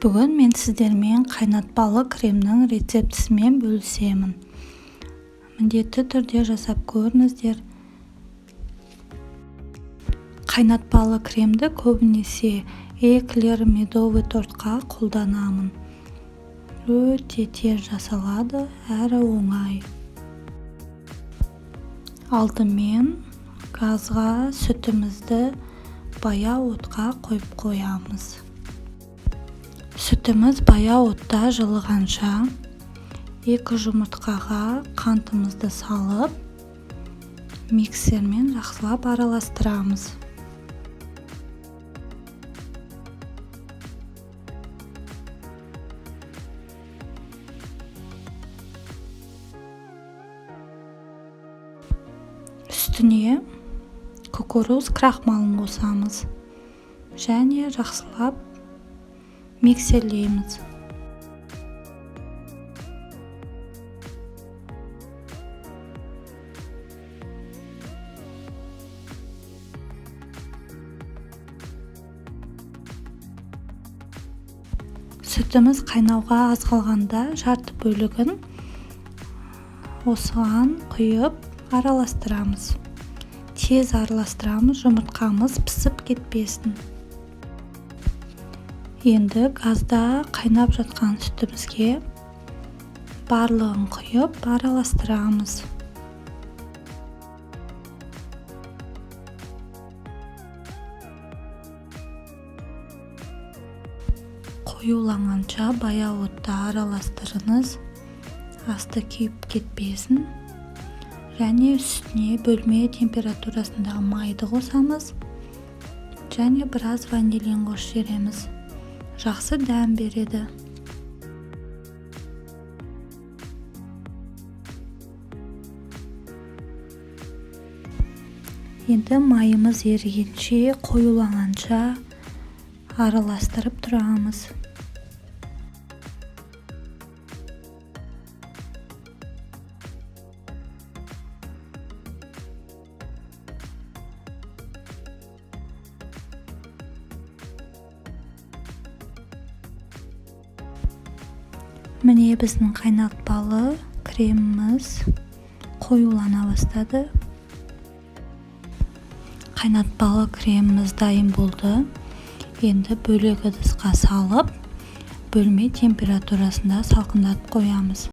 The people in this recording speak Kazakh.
Бүгін мен сіздермен қайнатпалы кремнің рецептісімен бөлісемін. Міндетті түрде жасап көріңіздер. Қайнатпалы кремді көбінесе эклер, медовый тортқа қолданамын. Өте тез жасалады, әрі оңай. Алдымен газға сүтімізді баяу отқа қойып қоямыз. Сүтіміз баяу отта жылығанша 2 жұмыртқаға қантымызды салып, миксермен жақсылап араластырамыз. Үстіне кукуруз крахмалын қосамыз және жақсылап миксерлейміз. Сүтіміз қайнауға аз қалғанда жарты бөлігін осыған құйып араластырамыз. Тез араластырамыз, жұмыртқамыз пісіп кетпесін. Енді газда қайнап жатқан сүтімізге барлығын құйып араластырамыз. Қоюланғанша баяу отта араластырыңыз, асты күйіп кетпесін. Және үстіне бөлме температурасындағы майды қосамыз және біраз ванилин қосып жібереміз. Жақсы дәм береді. Енді майымыз ерігенше, қоюланғанша араластырып тұрамыз. Міне біздің қайнатпалы креміміз қоюлана бастады. Қайнатпалы креміміз дайын болды. Енді бөлек ыдысқа салып, бөлме температурасында салқындатып қоямыз.